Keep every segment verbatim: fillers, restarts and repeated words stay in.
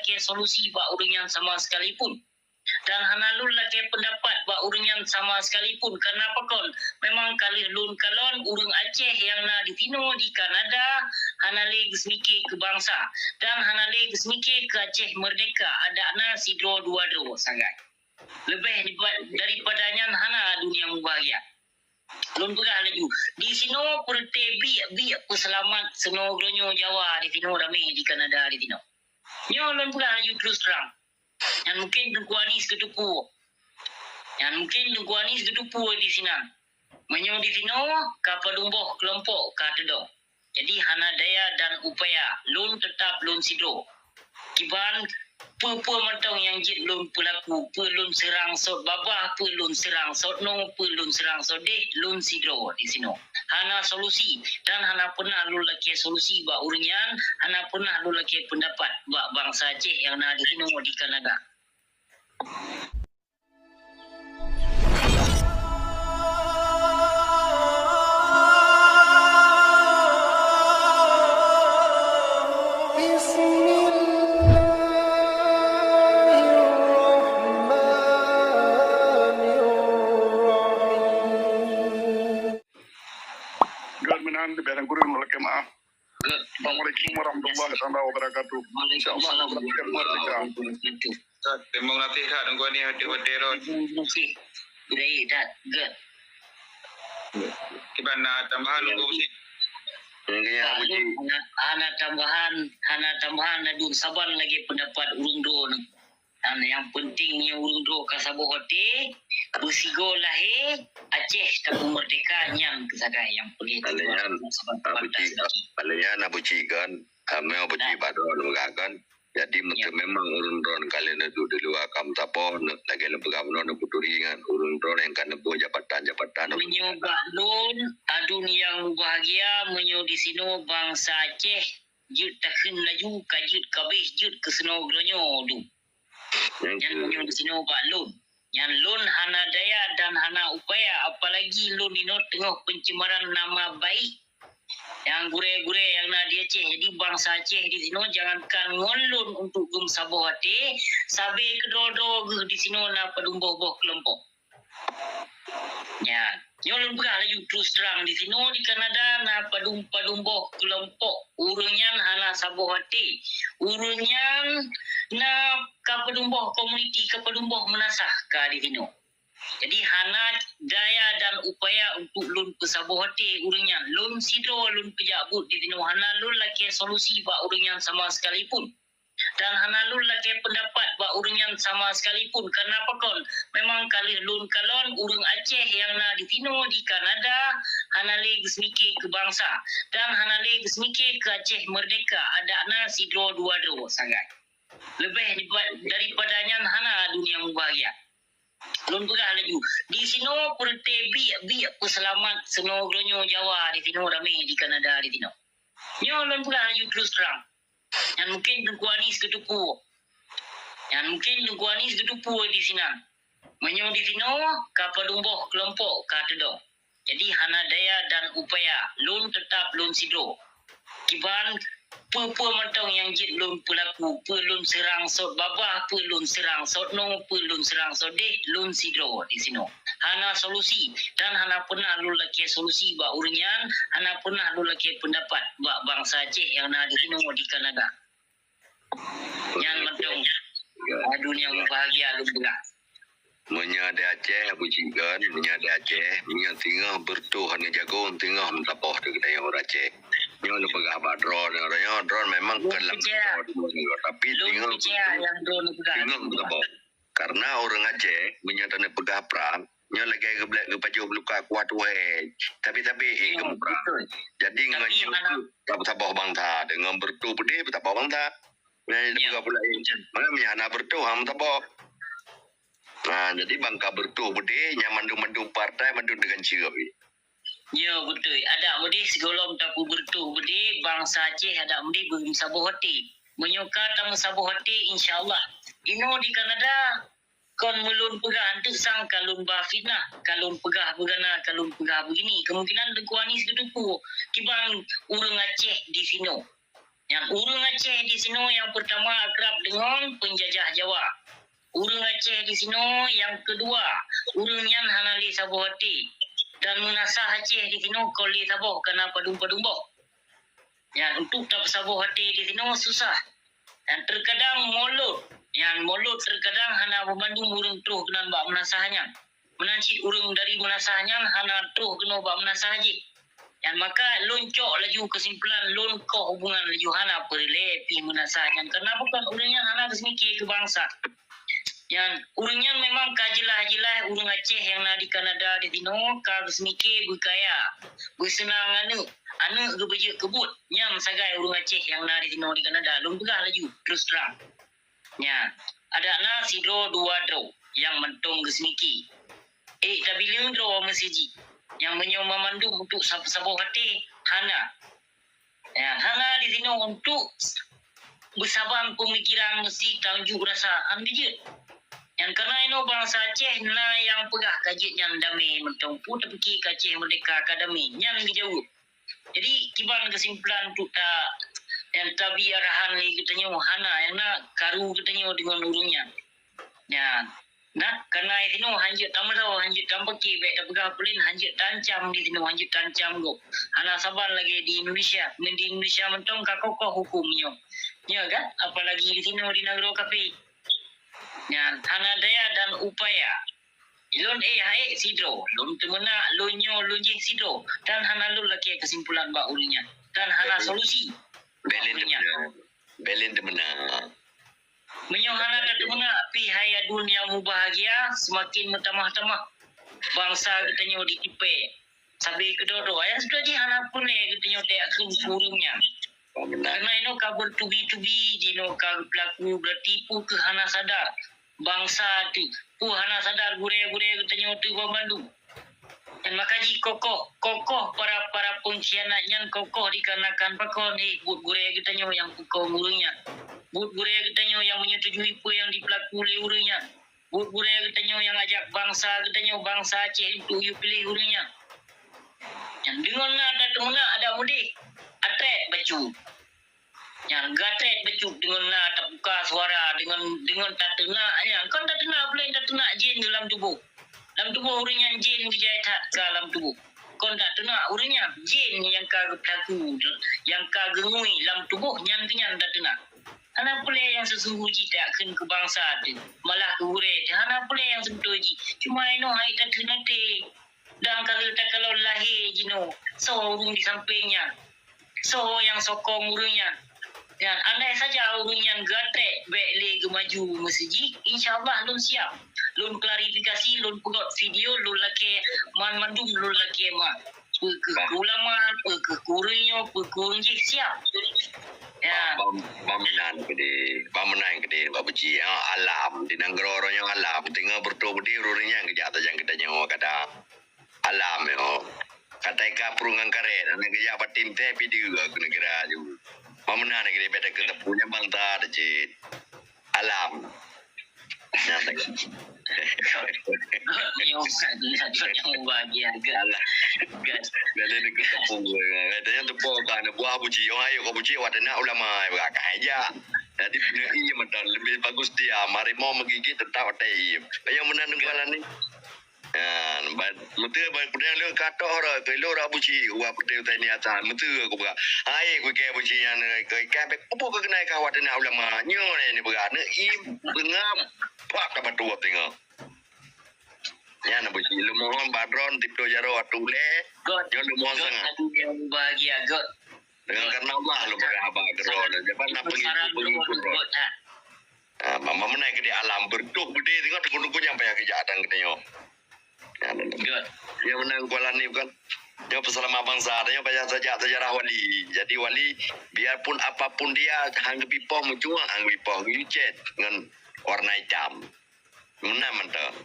lakée solusi bak ureuëng nyan sama sekalipun. Dan hana lôn lakée peundapat bak ureuëng nyan sama sekalipun. Kareuna pakon? Memang ka lheueh lôn kalon ureuëng Aceh nyang na disinoe di Kanada hana lé geuseumiké keu bansa dan hana lé geuseumiké keu Aceh meurdehka, adak na sidroe dua droe sagai. Leubeh dipa-, daripada nyan hana adu nyang mubahgia. Lôn peugah laju, disinoe peureuté biek-biek peuseulamat sinoe geuronyoe Jawa disinoe ramé di Kanada disinoe. Nyoe lôn peugah laju terus terang. Nyan mungken Teungku Anis geuteupeue. Nyan mungken Teungku Anis geuteupeue disinan. Meunyoe disinoe ka padum boh keulompok ka teudong. Jadi hana daya dan upaya, lôn teutap lôn sidroe. Kiban peue-peue mantong nyang jeuet lôn peulaku, peue lôn seurang sot babah, peue lôn seurang sot noe, peue lôn seurang sot deh, lôn sidroe disinoe. Hana solusi dan hana peunah lôn lakée solusi bak ureuëng nyan, hana peunah lôn lakée peundapat bak bansa Aceh nyang na disinoe di Kanada. Bismillahirrahmanirrahim. Geuh meunan, leubeh dan kureueng lakée meu'ah. Assalamualaikum warahmatullahi taala wabarakatuh. Insyaallah, merdeka. Terima kasih that, Teungku Anis, watée-watée rot. Terima kasih. Baik that. Geuh. Kiban na tambahan, Teungku Anis? Hana, hana tambahan, hana tambahan ladum saban lagée peundapat ureuëng droe. Dan nyang peunteng nyoe ureuëng droe ka saboh até, beusigoe lahé, Aceh tapeumeurdehka nyan keusagai nyang peureulée. Paléh nyan, Abu Cik, paléh nyan Abu Cik kan, amé Abu Cik Badron kan. Jadi meuteumé memang ureuëng droe ka lheueh neuduek di luwa ka meusaboh, lagée lôn peugah bunoe neuputuri ngon ureuëng droe nyang ka neuboh jabatan-jabatan. Meunyoe bak lôn, adun nyang mubahgia meunyoe disinoe bansa Aceh jeuet takheun laju, ka jeuet kabeh jeuet keu sinoe geuronyoe dum. Nyan meunyoe disinoe bak lôn. Nyan lôn hana daya dan hana upaya, apalagi lôn inoe teungoh pencemaran nama baik nyang gurée-gurée nyang na di Aceh. Jadi bansa Aceh disinoe jangankan ngon lôn untuk geumeusaboh até, sabe keudroe-droe geuh disinoe na padum boh-boh keulompok. Nyan, nyoe lôn peugah laju terus terang, disinoe di Kanada na padum-padum boh keulompok. Ureuëng nyan hana saboh até. Ureuëng nyan na ka padum boh komuniti, ka padum boh meunasah ka disinoe. Jadi hana daya dan upaya untuk lôn peusaboh até ureuëng nyan. Lôn sidroe lôn peujak buet disinoe, hana lôn lakée solusi bak ureuëng nyan sama sekalipun. Dan hana lôn lakée peundapat bak ureuëng nyan sama sekalipun. Kareuna pakon? Memang ka lheueh lôn kalon ureuëng Aceh nyang na disinoe di Kanada hana lé geuseumiké keu bansa dan hana lé geuseumiké keu Aceh meurdehka, adak na sidroe dua droe sagai. Leubeh dipa-, daripada nyan hana adu nyang mubahgia. Lôn peugah laju, disinoe peureuté biek-biek peuseulamat sinoe geuronyoe Jawa disinoe ramé di Kanada disinoe. Nyoe lôn peugah laju terus terang. Nyan mungken Teungku Anis geuteupeue. Nyan mungken Teungku Anis geuteupeue disinan. Meunyoe disinoe ka padum boh keulompok ka teudong. Jadi hana daya dan upaya, lôn teutap lôn sidroe. Kiban peue-peue mantong nyang jeuet lôn peulaku, peue lôn seurang sot babah, peue lôn seurang sot noe, peue lôn seurang sot deh, lôn sidroe disinoe. Hana solusi dan hana peunah lôn lakée solusi bak ureuëng nyan, hana peunah lôn lakée peundapat bak bansa Aceh nyang na disinoe di Kanada. Nyan mantong adu nyang mubahgia lôn peugah. Meunyoe di Aceh, Abu Cik Gon, meunyoe di Aceh, meunyoe singoh beureutoh aneuk jagong, singoh meusaboh di geutanyoe ureuëng Aceh. Nyoe neupeugah bak droe, nyoe droe memang kon lam, tapi singoh beureutoh, singoh meusaboh. Kareuna ureuëng Aceh, meunyoe taneuk peugah prang, nyoe lagée geublek geupajoh beuluka kuat wéh, tapi-tapi eh geumeuprang. Jadi ngon nyoe ka meusaboh bansa, deungon beureutoh peudeh meusaboh bansa. Nah, peugah pula, eh, mana meunyoe hana beureutoh, ha, meusaboh. Nah, jadi ban ka beureutoh beudeh, nyan mandum-mandum partai, mandum teuganci. Nyoe beutôi, adak beudeh sigohlom tapeubeureutoh beudeh, bansa Aceh adak beudeh beumeusaboh até. Meunyoe ka tameusaboh até, insya Allah. Inoe di Kanada, kon meulôn peugah, anteuk sang ka lôn ba fitnah, ka lôn peugah beugana, ka lôn peugah beugini. Kemungkinan Teungku Anis geuteupeue kiban ureuëng Aceh disinoe. Nyan ureuëng Aceh di sinoe nyang peurtama akrab deungon peunjajah Jawa. Ureuëng Aceh di sinoe nyang keudua, ureuëng nyan hana lé saboh até. Dan meunasah Aceh di sinoe kon lé saboh, kana padum-padum boh. Nyan untuk tapeusaboh até di sinoe susah. Dan teukadang mulôt, nyan mulôt teukadang hana banmandum ureuëng troh keunan bak meunasah nyan. Meunan cit ureuëng dari meunasah nyan hana troh keunoe bak meunasah jih. Nyan maka lôn cok laju keusimpulan, lôn koh hubungan laju hana peureulée pih meunasah nyan. Karena bukon ureuëng nyan hana geuseumiké keu bansa. Nyan ureuëng nyan memang ka jeulaih-jeulaih ureuëng Aceh nyang na di Kanada di sinoe ka geuseumiké beukaya, beuseunang aneuëk, aneuëk geubeujeuet keu buet. Nyan sagai ureuëng Aceh nyang na di sinoe di Kanada. Lôn peugah laju, terus terang. Nyan, adak na sidroe dua droe nyang mantong geuseumiké. Ék tabileung droe meuseujid, nyang meunyoe mamandum untuk sab-, saboh até, hana. Nyan, hana di sinoe untuk beusaban peumikiran meusti tanjuk rasa han geujeuet. Nyan karena inoe bansa Aceh na nyang peugah ka jeuet nyan damé mantong, peue tapike ka Aceh meurdeka ka damé, nyan geujaweueb. Jadi, kiban keusimpulan untuk ta-, nyang tabi arahan lé geutanyoe hana, nyang na karu geutanyoe deungon ureuëng nyan. Nyan, na, karena di sinoe hanjeuet tameulô, hanjeuet tampeuki, bék tapeugah peulén, hanjeuet taancam di sinoe, hanjeuet taancam gob. Hana saban lagée di Indonesia. Ngon di Indonesia mantong ka kokoh huköm nyoe. Nyoe kan? Apalagi di sinoe di nanggroe kafé. Nyan, hana daya dan upaya. Lôn éh hai sidroe, lôn teumeunak, lôn nyoe, lôn jih sidroe, dan hana lôn lakée keusimpulan bak ureuëng nyan, dan hana solusi. Bék lén teumeunak. Bék lén teumeunak. Meunyoe hana tateumeunak pih hai aduen nyang mubahgia, seumaken meutamah-tamah bansa geutanyoe ditipée. Sabe keudroe-droe, nyang seudeh jih hana peureulée geutanyoe tajak kheun keu ureuëng nyan. Karena inoe ka beutubi-tubi, jinoe ka geupeulaku, beurati peue keuh hana sadar bansa teuh, peue hana sadar gurée-gurée geutanyoe teuh banmandum. Dan maka jih kokoh, kokoh para-para peungkhianat nyan kokoh dikarenakan pakon, eh, buet gurée geutanyoe nyang peuko ureuëng nyan. Buet gurée geutanyoe nyang menyetujui peue nyang dipeulaku lé ureuëng nyan. Buet gurée geutanyoe nyang ajak bansa geutanyoe, bansa Aceh, untuk yue piléh ureuëng nyan. Nyan deungon na tateumeunak adak mudeh, atrét bacut. Nyan gatrét bacut deungon na tabuka suara, deungon, deungon tateunak nyan. Kon tateunak peulén, tateunak jén di lam tuboh. Lam tuboh ureuëng nyan jén geujai that ka lam tuboh. Kon tateunak ureuëng nyan, jén nyang ka geupeulaku, nyang ka geungui lam tuboh nyan keuh nyan tateunak. Hana peureulée nyang seusunggoh jih tajak kheun keu bansa teuh, malah keu gurée teuh. Hana peureulée nyang seubeutôi jih. Cuma inoe hai tateun até. Dan ka lheueh takalon lahé jinoe, soe ureuëng di sampéng nyan? Soe nyang sokong ureuëng nyan? Dan andai saja ureuëng nyan gatrét bék lé geumaju meuseujid, insya Allah lôn siab. Lôn klarifikasi, lôn peugöt video, lôn lakée, banmandum lôn lakée mak. Peue keuh keu ulama, peue keuh keu ureuëng nyoe, peue keu ureuëng jih, siab. Ya. Bak, bak, bak meunan keudeh, bak meunan keudeh, Pak Buci. Ah, alam, di nanggroe uroe nyoe alam. Teungoh beureutoh beudeh ureuëng nyan geujak tajang geutanyoe kadang. Alam nyoe. Katai ka prueng ngon karét, hana geujak bak tim teh pih deuh keu neugara ju. Bak meunan keudeh, bék takheun teupeu nyan bansa teuh cit. Alam. Nyan lagée. Nyoe, nyoe bahagia gét. Alah. Gét. Jadi deungon teupeue. Katanya teupeue ka aneuk buah Buci. Oh, ayo kau Buci, watée na ulama, beurakah aja. Jadi, beuneueng mantong lebih bagus diam. Harimau menggigit tetap watée iem. Kayak meunan dengkalan ni. Nyan, ba-, meuteue ba-, keudeh lôn ka toh rot, keu lôn rot Buci, uak peuteuh tani asan, meuteue kupeugah. Hai, kuikée Buci nyan, kuikée bék peue keuh keunai ka watée na ulama. Nyoe nyan neupeugah, neuieng beungam, pak ka batu teungoh. Nyan Buci, lôn mohon bak droeneuh tiploe jaroe ateueh ulée. Göt. Nyoe lôn mohon sangat. Göt, hati nyang bahagia, göt. Dengan karena Allah lôn peugah haba keu droeneuh. Japan na pengikut-pengikut droeneuh. Göt, ha. Ah, ma-, ma-, meunan keudeh alam beureutoh beudeh teungoh teungku-teungku nyang payah geujak dan geutanyoe. Ya, benar. Good. Ya, meunan kuala ni bukan. Nyoe peuseulamat bansa, tanyoe payah sajak sejarah wali. Jadi wali, biarpun apapun dia, han geupipoh meucue, han geupipoh geucet ngon warna itam. Meunan mantong.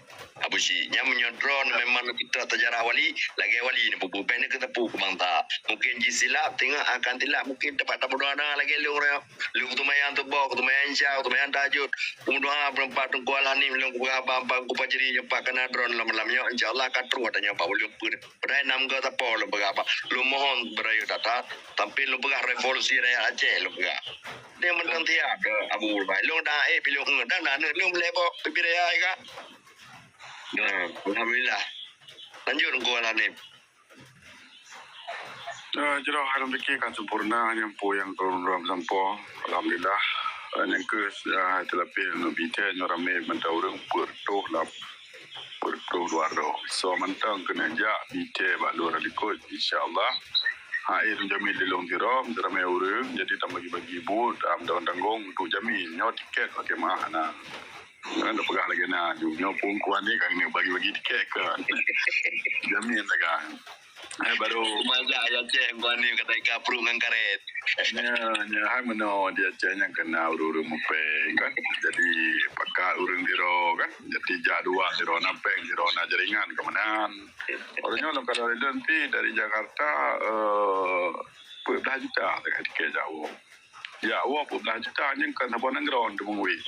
Abu Syik, nyan meunyoe droeneuh memang neupeuteuka seujarah wali, lagèe wali neupeubeubaih neuh keu teupeu keu bansa. Mungken jisilap, teungoh akan silap, mungken teumpat tameudoa na lagèe lôn nyoe. Lôn teumanyang suboh, teumanyang isya, teumanyang tahajud. Teumeudoa beurempat Teungku Al-Hanim lôn peugah bak Teungku Fajri nyoe pat kana droeneuh lam malam nyoe, insya Allah ka troh tanyoe bak ulôn peuet. Padahai nam goe sapo lôn peugah bak. Lôn mohon beurayeuk that-that, sampai lôn peugah revolusi rakyat Aceh lôn peugah. Dia mantong siap ke Abu Ulfa. Lôn dah eh bilong dan aneuk lôn lé bak pipi raya ka. Nah, alhamdulillah. Lanjut Teungku Al-Hanim. Eh, jroh hai lôn pike ka sempurna nyang peue nyang keu lôn ram sampoe. Alhamdulillah. Eh, nyang keu, eh, teulapeh lôn bite nyoe ramé mantong ureueng peuet reutôh lap-, peuet reutôh dua droe. Soe mantong keuneuk jak bite bak luwa likot, insya Allah. Hai lôn jamin lé lôn sidroe, ramé ureueng, jadi tabagi-bagi buet, am daun tanggong untuk jamin. Nyoe tiket pakai mahal na. Kan peugah lagèe na, nyoe phôn kuan ni kan bagi-bagi tiket kan. Jamin lah kan. Eh, baru. Masa ayah cek kuan ni kata ikan perut ngan karet. Nya, nya, hai meunoe di Aceh nyang kena ureueng-ureueng mupeng kan. Jadi pakat ureueng sidroe kan. Jadi jak dua sidroe na peng, sidroe na jaringan keumanan. Ureueng nyoe lôn kalau lôn pi dari Jakarta, eh, peuet blah juta tiket jak woe. Jak woe peuet blah juta nyang kan saboh nanggroe untuk mengui.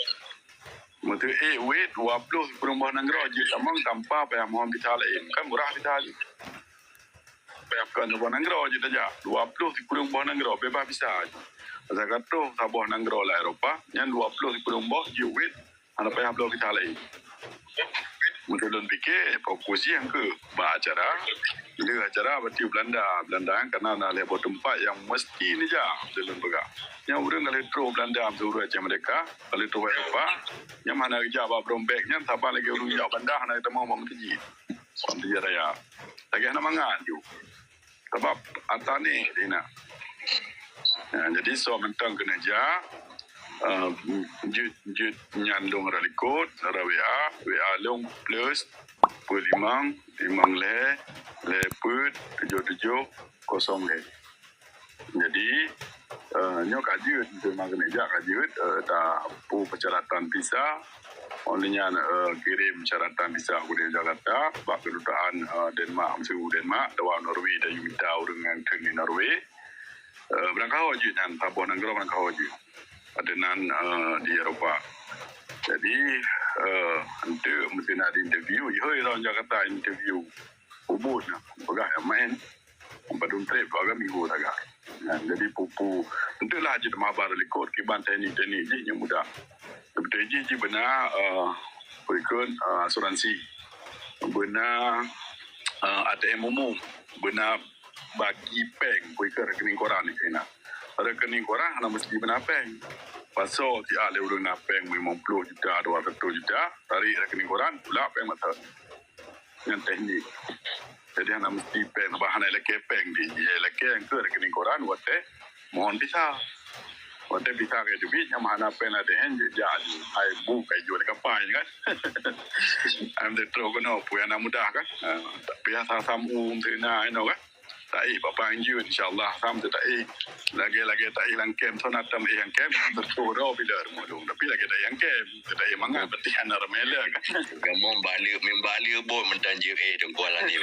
Meuteuék wét dua ploh sikureueng boh nanggroe jeuet tamong tanpa payah mohon visa laén. Kan murah visa jih. Payah kon saboh nanggroe jeuet tajak. Dua ploh sikureueng boh nanggroe bebas visa jih. Pasal ka troh saboh nanggroe lam Eropa, nyan dua ploh sikureueng boh jeuet wét hana payah bloe visa laén. Meuteuek lôn pike, fokus jih nyang keu bak acara. Lheueh acara bak tiep Belanda. Belanda nyan kana na lhèe boh teumpat nyang meusti neujak, meuteuek lôn peugah. Nyang ureueng ka lheueh troh Belanda meuseuruh Aceh Merdeka, ka lheueh troh Eropa, nyang hana geujak bak Brombek nyan saban lagèe ureueng jak Banda hana geutamong bak meuseujid. Bak meuseujid raya. Lagèe hana mangat ju. Sabab atra neh di na. Ha, jadi soe mantong keuneuk jak, eh, jeuet, jeuet nyan lôn rot likot, rot W A, W A lôn plus peuet limong, limong lhèe, lhèe peuet, tujoh tujoh, kosong lhèe. Jadi, eh, nyoe ka jeuet, memang keuneuk jak ka jeuet, eh, ta-, peue persyaratan visa, oh lheueh nyan, eh, kirém syaratan visa u Jakarta bak keudutaan, eh, Denmark, meuseue Denmark, dua Norway dan mita ureueng nyang kheun di Norway. Eh, beurangkaho jeuet nyan, saboh nanggroe beurangkaho jeuet. Ada nan, eh, di Eropa. Jadi, eh, enteuk meusti na di interview, ihôi ureueng Jakarta interview. Ubon na, peugah nyang maén. Padum trép dua minggu sagai. Nah, jadi pupu, enteuk lah jeuet meuhaba likot kiban teknik-teknik jih nyang mudah. Beutôi jih, jih beuna, eh, peue kheun, eh, asuransi. Beuna, eh, A T M umum. Beuna bagi peng, peue kheun rekening koran keunan. Rekening koran hana meusti beuna peng. Pasoe siat lé ureueng na peng limong ploh juta, dua ratus juta, tarék rekening koran, pula peng mata. Nyan teknik. Jadi hana meusti peng, bah hana ilakèe peng di, ilakèe nyang keu rekening koran watèe mohon visa. Watèe visa ka teubiet, nyang hana peng ladèe nyan jeuet jak aju. Hai bu ka ijual kapai kan. Am teutroh keunoe peue nyang na mudah kan. Ha, tapi asai sam u meuteuna inoe kan. Taéh bak pang jeuet, insya Allah. Sam teu taéh. Lagèe-lagèe taéh lam kem, sona tam éh lam kem, teutoh droe bila rumoh dong. Tapi lagèe taéh lam kem, teu taéh mangat, berarti hana ramé lé kan. Kamoe balik, meubalek bot mantong jeuet éh Teungku Alani.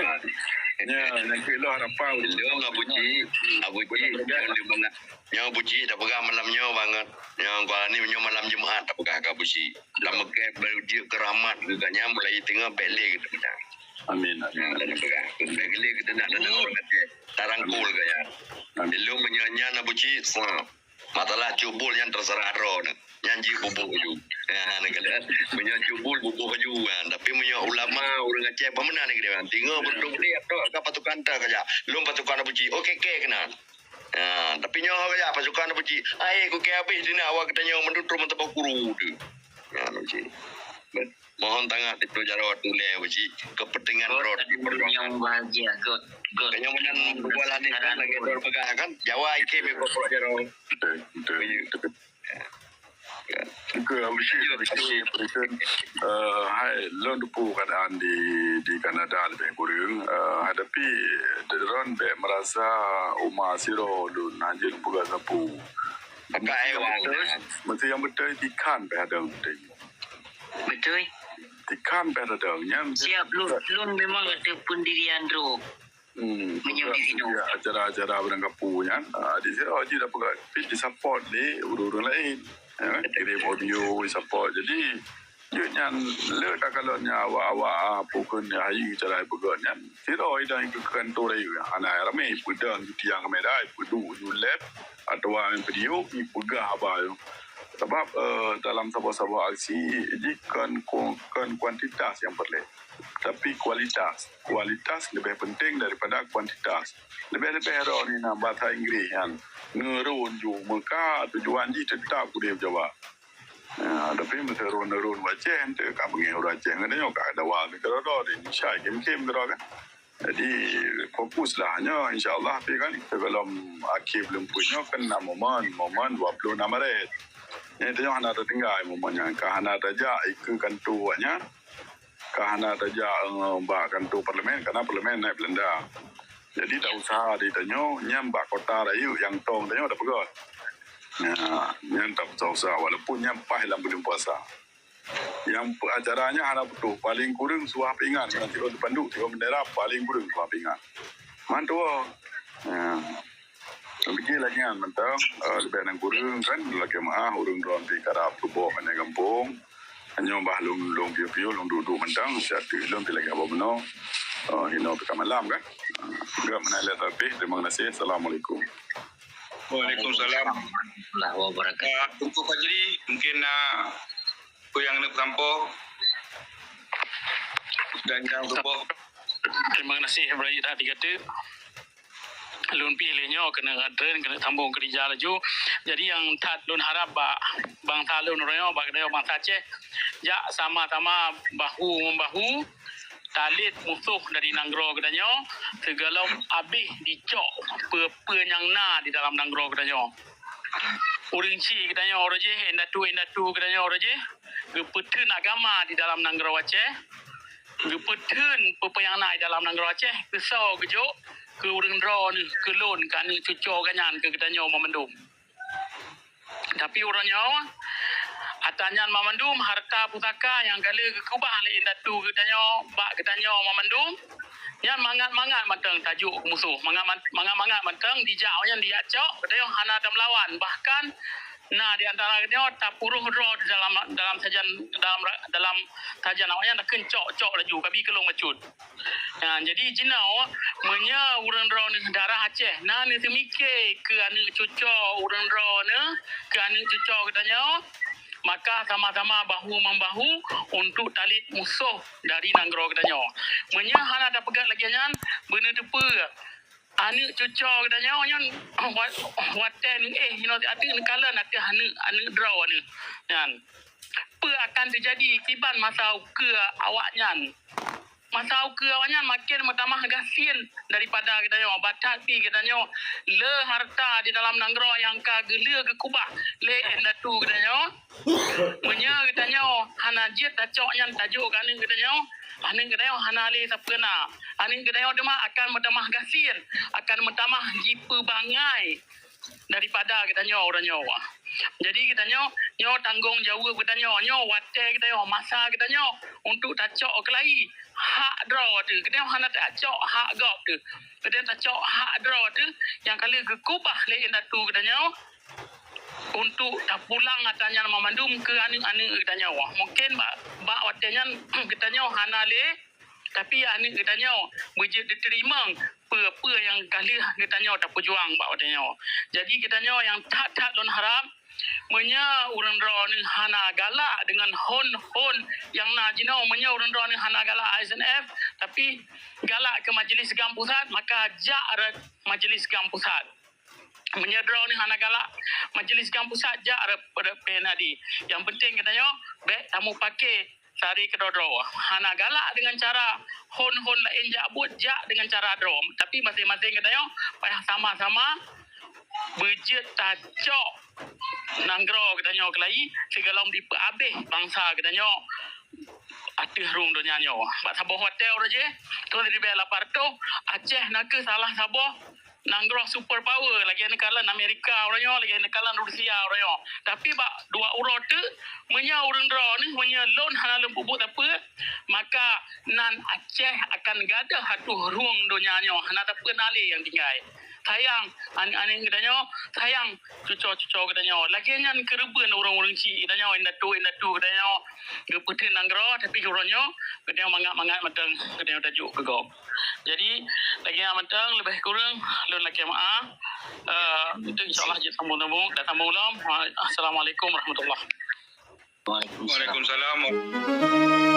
Nya, nyang keu lôn harapan. Lôn Abu Cik, Abu Cik, nyoe di mana? Nyoe Abu Cik tapeugah malam nyoe bangat. Nyoe Teungku Alani nyoe malam Jumat tapeugah keu Abu Cik. Lam meuket beu jeuet keu rahmat keu gobnyan mulai teungoh bèk lé geutanyoe. Amin, amin. Nah, dan peugah, bèk lé geutanyoe dan orang kata tarangkul gobnyan. Amin. Di lôn meunyoe nyan Abu Cik, sa. Masalah cubul nyan terserah droeneuh. Nyan jih bubuk aju. Ya, nak kata, meunyoe cubul bubuk aju kan. Tapi meunyoe ulama ureueng Aceh peue meunan ni kata, teungoh beutôi dia tu ka pasukan tak aja. Lôn pasukan Abu Cik. Okey, okey keunan. Ya, tapi nyoe ka jak pasukan Abu Cik. Ai ku ke habéh di nak awak geutanyoe meundutrong meutabah guru tu. Ya, Abu Cik. Mohon tangat di Pulo Jaroe tuléh Abu Cik. Kepentingan rot. Yang bahagia. Good. Good. Kanyang meunan bubualan ni kan lagi dua pegang kan. Jawa ikei be pokok Jaroe. Betul, betul, betul. Oke, Abu Cik, Abu Cik, Abu Cik. Eh, hai, lôn teupeu keadaan di, di Kanada lebih kurang. Eh, hai, tapi droen bèk merasa uma sidroe lôn hanjeuet peugah sapeue. Mesti nyang beutôi, mesti nyang beutôi tikan bèk ada beutôi. Beutôi. Ikan peh tadong nyan. Siap, lôn, lôn memang ada pendirian droe. Hmm, menyang di sinoe. Ya, acara-acara barang kapu nyan. Ah, di sinoe jih dah peugah, tapi disupport lé ureueng-ureueng laén. Ya, kan? Kirim audio, support. Jadi, jeuet nyan, le takalon nyan awak-awak, ah, pukon hayu cara peugah nyan. Sinoe idang ikut kantor ayu. Hana ramé, peudong ju tiang kamera, peuduek ju lab, atawa main video, ipeugah haba nyoe. Sabab, eh, dalam saboh-saboh aksi, jih kon, kon, kon kuantitas nyang peureulée. Tapi kualitas. Kualitas leubeh penting daripada kuantitas. Leubeh-leubeh droeneuh na basa Inggréh nyan. Ngeurôn ju meuka tujuan jih teutap udeb Jawa. Ya, tapi meuseu rôn-rôn u Aceh, ente ka beungéh ureueng Aceh ngon nyoe ka dawa keudroe-droe di Indonesia, kim-kim keudroe kan. Jadi, fokuslah nyoe, insya Allah, tapi kan, sebelum akhé buleuen peuet nyoe kan na momen, momen dua puluh enam Maret. Nyan tanyoe hana tatinggai momen nyan, ka hana tajak ikeue kantor awak nyan. Ka hana tajak, eh, bak kantor parlemen, karena parlemen naik Belanda. Jadi, tak usah di tanyoe, nyan bak kota rayeuk nyang tong tanyoe dah peugah. Ya, nyan tak usah-usah, walaupun nyan paih lam buleuen puasa. Nyang pe-, acara nyan hana putôh, paling kureueng suah peuingat, ngon tiga puluh spanduk, tiga puluh bendera, paling kureueng suah peuingat. Mantua. Ya. Lagèe lagèe nyan mantong, eh, leubeh nyang kureueng kan, lakèe meu'ah ureueng droe pih karab tuboh aneuk gampông. Nyoe bah lôn, lôn piôh-piôh, lôn duek-duek mantong, siat teuk lôn pih lagèe haba bunoe. Eh, hinoe pih ka malam kan. Eh, geuh meunan lé tapi, terima kasih. Assalamualaikum. Waalaikumsalam. Warahmatullahi wabarakatuh. Ah, Teungku Fajri, mungkin, ah, peue nyang neuk peusampoe dan nyang tuboh. Terima kasih, Ibrahim, dah tiga tu. Lôn pih lé nyoe keuneuk adren, keuneuk sambông keurija laju. Jadi nyang that lôn harab bak bansa lôn uroe nyoe, bak geutanyoe bansa Aceh, jak sama-sama bahu-membahu talét musoh dari nanggroe geutanyoe, sigohlom abéh jicok peue-peue nyang na di dalam nanggroe geutanyoe. Ureueng chik geutanyoe uroe jih, indatu-indatu geutanyoe uroe jih, geupeutheun agama di dalam nanggroe Aceh, geupeutheun peue-peue nyang na di dalam nanggroe Aceh, geusoe geujok keu ureueng droeneuh, keu lôn, keu aneuk cucoe geuhnyan, keu geutanyoe banmandum. Tapi uroe nyoe, atra nyan banmandum harta pusaka nyang ka lheueh geukeubah lé indatu geutanyoe bak geutanyoe banmandum, nyan mangat-mangat mantong tajok keu musoh, mangat-, mangat-mangat mantong dijak awak nyan dijak cok, geutanyoe hana tameulawan, bahkan na di antara geutanyoe tapuroh droe dalam, dalam sajan, dalam ra-, dalam sajan awak nyan takheun cok-cok laju, kabi keu lôn bacut. Nah, jadi jinoe, meunyoe ureueng droeneuh darah Aceh na neuteumike keu aneuk cucoe ureueng droeneuh, keu aneuk cucoe geutanyoe, maka sama-sama bahu-membahu untuk talét musoh dari nanggroe geutanyoe. Meunyoe hana tapeugah lagèe nyan, beuneuteupeu aneuk cucoe geutanyoe nyan wa-, watèe neuéh hinoe ateueh neukalon ateueh aneuk, aneuk droeneuh nyan. Peue akan teujadi kiban masa ukeue awaknyan? Masa ukeue awaknyan maken meutamah gasien daripada geutanyoe, batat pih geutanyoe le harta di dalam nanggroe nyang ka geulheueh geukeubah lé indatu geutanyoe. Meunyoe geutanyoe hana jeuet tacok nyan tajok keu aneuk geutanyoe, aneuk geutanyoe hana lé sapeue na. Aneuk geutanyoe teuma akan meutamah gasien, akan meutamah jipeubangai daripada geutanyoe uroe nyoe. Jadi geutanyoe, nyoe tanggong jaweueb geutanyoe, nyoe watèe geutanyoe, masa geutanyoe untuk tacok keulayi hak droe teuh. Geutanyoe hana tacok hak gob teuh. Geutanyoe tacok hak droe teuh nyang ka lheueh geukeubah lé indatu geutanyoe untuk tapulang atra nyan banmandum keu aneuk-aneuk geutanyoe. Mungken bak, bak watèe nyan geutanyoe hana lé Tapi aneuk geutanyoe beujeuet teuteurimong peue-peue nyang ka lheueh geutanyoe tapeujuang bak watèe nyoe. Jadi geutanyoe nyang that-that lôn harab, meunyoe ureueng droeneuh hana galak deungon hon-hon nyang na jinoe, meunyoe ureueng droeneuh hana galak I S N F, tapi galak keu Majelis Gam Pusat, maka jak rot Majelis Gam Pusat. Meunyoe droeneuh hana galak Majelis Gam Pusat, jak rot, rot P N A D. Nyang penting geutanyoe bèk tameupaké sari keudroe-droe. Hana galak deungon cara hon-hon laén jak buet, jak deungon cara droe. Tapi maséng-maséng geutanyoe payah sama-sama beujeuet tacok nanggroe geutanyoe keulayi sigohlom dipeuabéh bansa geutanyoe ateueh rhueng donya nyoe. Bak saboh watèe uroe jih, thôn siribèe lapan reutôh, Aceh na kheueh salah saboh nanggroe super power, lagèe neukalon Amerika uroe nyoe, lagèe neukalon Rusia uroe nyoe. Tapi bak dua uroe teuk, meunyoe ureueng droeneuh, meunyoe lôn hana lôn peubuet sapeue, maka nan Aceh akan gadôh ateueh rhueng donya nyoe, hana sapeue na lé nyang tinggai. Sayang aneuk-aneuk geutanyoe, sayang cuco-cuco geutanyoe. Lagèe nyan keureubeuen ureueng-ureueng chik geutanyoe, indatu-indatu geutanyoe geupeutheun nanggroe, tapi uroe nyoe geutanyoe mangat-mangat mantong geutanyoe tajok keu gob. Jadi, lagèe nyan mantong, leubeh kureueng lôn lakèe meu'ah. Eh, itu insya Allah jeuet sambung-sambung, dak sambung lom. Assalamualaikum warahmatullahi. Waalaikumsalam. Waalaikumsalam.